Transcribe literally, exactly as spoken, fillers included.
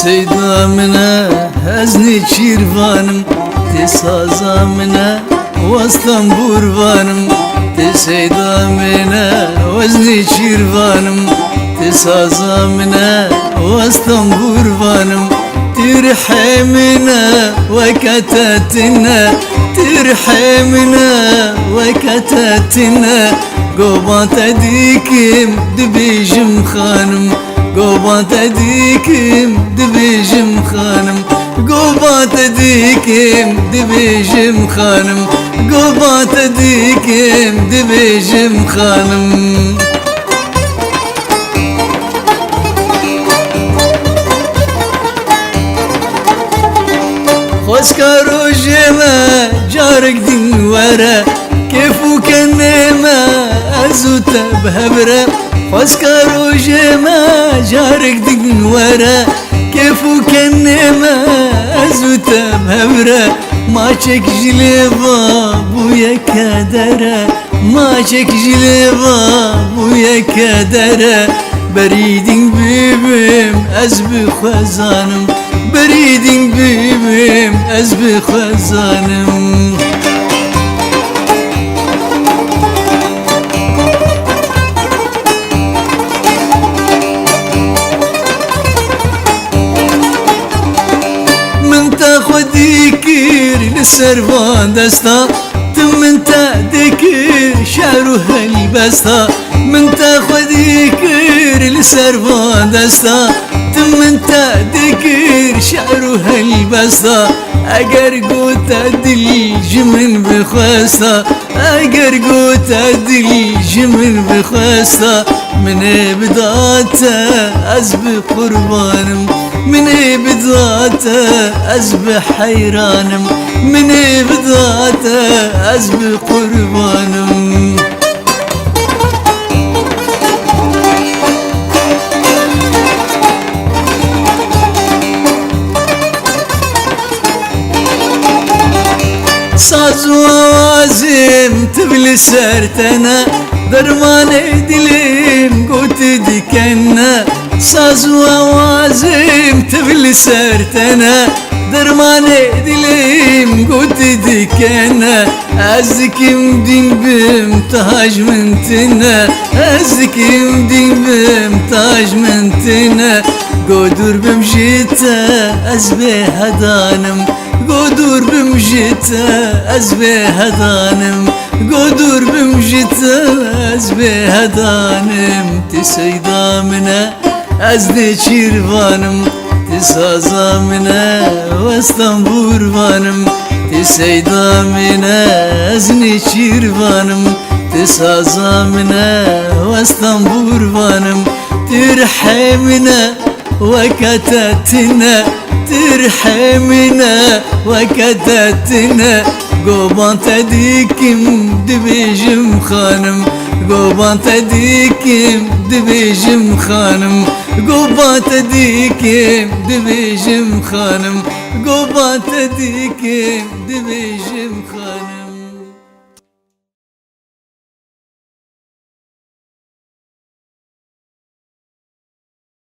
Seyda min e, ez nêçîrvan im, tê saza min e, waz tembûrvan im. Tê seyda min e, ez nêçîrvan im, tê saza min e, waz tembûrvan im. Tê rihê min e, weke te tune, tê rihê min e, weke te tune. Goba te dikim, dibêjim xanim. Goba te dikim, dibêjim xanim. Goba te dikim, dibêjim xanim. Goba te dikim, dibêjim xanim. Xwezka rojê me carek din were, kêf û kenê me ez û te bi hev re. Xwezka rojê me carek din were, kêf û kenê me ez û te bi hev re. Maçek ji lê va bûye kedere, maçek ji lê va bûye kedere. Berî din bibim ez bi xwe zanim, berî din bibim ez bi xwe zanim. Min te xwedî kir li ser van desta, tu min te dikir şer û helbesta. Min te xwedî kir li ser van desta, tu min te dikir şer û helbesta. Eger gote dil ji min bixwesta, eger gote dil ji min bixwesta, min ê bida te ez bi qurbanim, min ê bida te ez bi heyranim, min ê bida te ez bi qurbanim. Saz û awazim tiv li ser te ne, dermanê dilê min gotî dikene. Saz û awazim tiv li ser te ne, dermanê dilê min gotî dikene. Ez dikim din bim, tu haj min tune. Ez dikim din bim, tu haj min tune. Go dûr bim ji te, ez bêhedanim. Go dûr bim ji te, ez bêhedanim. Go dûr bim ji te, ez bêhedanim. Tê seyda min e, ez nêçîrvan im, tê saza min e, ez tembûrvan im. Tê seyda min e, ez nêçîrvan im, tê saza min e, ez tembûrvan im. Tê rihê min e, weke te tune, tê rihê min e, weke te tune. Goba te dikim, dibêjim xanim. Goba te dikim, dibêjim xanim. Goba te dikim, dibêjim xanim. Goba te dikim, dibêjim xanim.